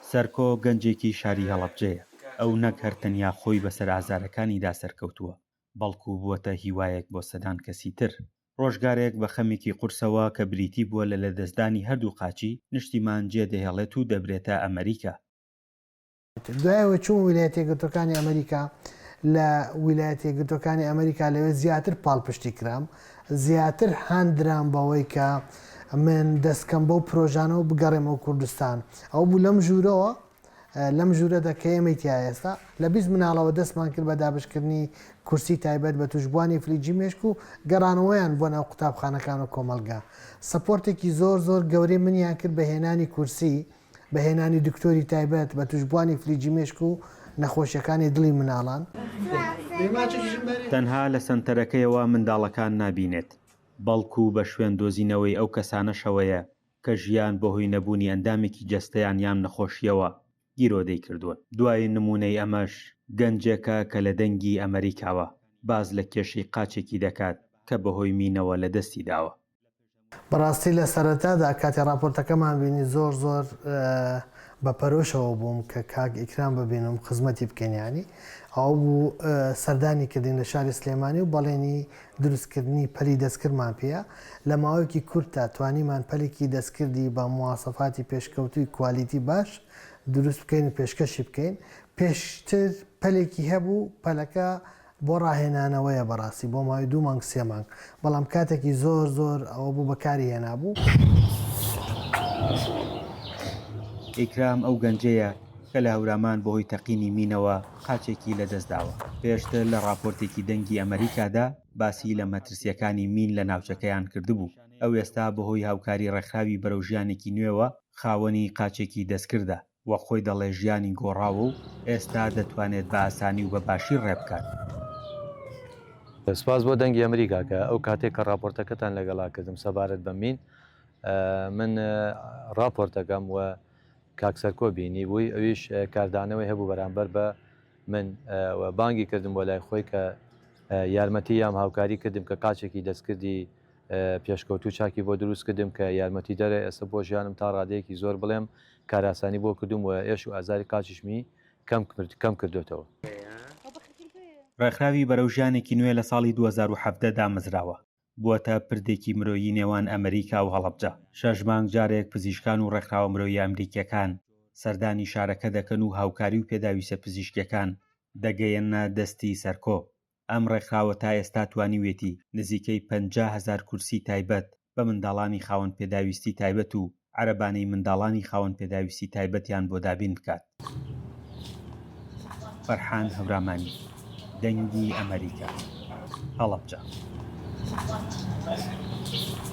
سەرکۆ گەنجێکی شاری هەڵەبجەیە، ئەو نەک هەر تەنیا خۆی بەسەر ئازارەکانیدا سەرکەوتووە، بەڵکو بووەتە هیوایەک بۆ سەدان کەسی تر. ڕۆژگارێک بە خەمێکی قورسەوە کە بریتی بووە لە لەدەستدانی هەردوو قاچی، نیشتیمان جێدەهێڵێت و دەبرێتە ئەمەریکا. دوای ئەوەی چوومە ویلایەتە یەکگرتووەکانی ئەمریکا، لە ویلایەتە یەکگرتووەکانی ئەمریکا لەوێ زیاتر پاڵپشتی کرام، زیاتر هان درام بەوەی کە من دەست کەم بەو پرۆژانە و بگەڕێمەوە کوردستان. ئەوە بوو لەم ژوورەوە، لەم ژوورەدا کە ئێمەی تیا ئێستا، لە 20 مناڵەوە دەستمان کرد بە دابەشکردنی کورسی تایبەت بە تووشبووانی فلیجی مێشک و گەڕانەوەیان بۆ ناو قوتابخانەکان و کۆمەڵگا. support ێکی زۆر زۆر گەورەی منیان کرد بە هێنانی کورسی، بە هێنانی دکتۆری تایبەت بە توشبوانی فلیجی مێشک و نەخۆشیەکانی دڵی مناڵان. تەنها لە سەنتەرەکەیەوە منداڵەکان نابینێت، بەڵکو بە شوێن دۆزینەوەی ئەو کەسانەشەوەیە کە ژیان بەهۆی نەبوونی ئەندامێکی جەستەیان یان نەخۆشییەوە گیرۆدەی کردوون. دوایین نموونەی ئەمەش گەنجێکە کە لە دەنگی ئەمەریکاوە باس لە کێشەی قاچێکی دەکات کە بەهۆی مینەوە لەدەستی داوە. بەڕاستی لە سەرەتادا کاتێ ڕاپۆرتەکەمان بینی زۆر زۆر بە پەرۆشەوە بووم کە کاک ئیکرام ببینم خزمەتی بکەین یانی ئەوە بوو سەردانی کردین لە شاری سلێمانی و بەڵێنی دروستکردنی پەلی دەستکردمان پێیە لە ماوەیەکی کورتدا توانیمان پەلێکی دەستکردی بە مواسەفاتی پێشکەوتووی quality باش دروست بکەین و پێشکەشی بکەین پێشتر پەلێکی هەبوو پەلەکە بۆ ڕاهێنانەوەیە بەڕاستی بۆ ماوەی دوو مانگ سێ مانگ بەڵام کاتێکی زۆر زۆر ئەوە بوو بەکاری هێنابوو. ئیکرام ئەو گەنجەیە کە لە هەورامان بەهۆی تەقینی مینەوە قاچێکی لەدەستداوە. پێشتر لە ڕاپۆرتێکی دەنگی ئەمەریکادا باسی لە مەترسییەکانی مین لە ناوچەکەیان کردبوو. ئەو ئێستا بەهۆی هاوکاری ڕێکخراوی بەرەو ژیانێکی نوێوە خاوەنی قاچێکی دەستکردە. وەک خۆی دەڵێ ژیانی گۆڕاوە و ئێستا دەتوانێت بە ئاسانی و بە باشی ڕێ بکات. سپاس بۆ دەنگی ئەمریکا کە ئەو کاتێک کە ڕاپۆرتەکەتان لەگەڵا کردم سەبارەت بە مین من ڕاپۆرتەکەم و کاک سەرکۆ بینی بووی ئەویش کاردانەوەی هەبوو بەرامبەر بە من و بانگی کردم بۆ لای خۆی کە یارمەتی یام هاوکاری کردم کە قاچێکی دەستکردی پێشکەوتوو چاکی بۆ دروست کردم کە یارمەتیدەرە ئێستا بۆ ژیانم تا ڕادەیەکی زۆر بڵێم کارئاسانی بۆ کردووم و ئێش و ئازاری قاچیشمی کەم کردۆتەوە. ڕێکخراوی بەرەو ژیانێکی نوێ لە ساڵی 2017 دامەزراوە، بووەتە پردێکی مرۆیی نێوان ئەمریکا و هەڵەبجە. شەش مانگ جارێک پزیشکان و ڕێکخراوە مرۆییە ئەمریکییەکان سەردانی شارەکە دەکەن و هاوکاری و پێداویستە پزیشکییەکان دەگەیەننە دەستی سەرکۆ. ئەم ڕێکخراوە تا ئێستا توانیویەتی نزیکەی 50 هەزار کورسی تایبەت بە منداڵانی خاوەن پێداویستی تایبەت و عەرەبانەی منداڵانی خاوەن پێداویستی تایبەتیان بۆ دابین بکات. فەرحان هەورامانی، دەنگی ئەمەریکا، هەڵەبجە.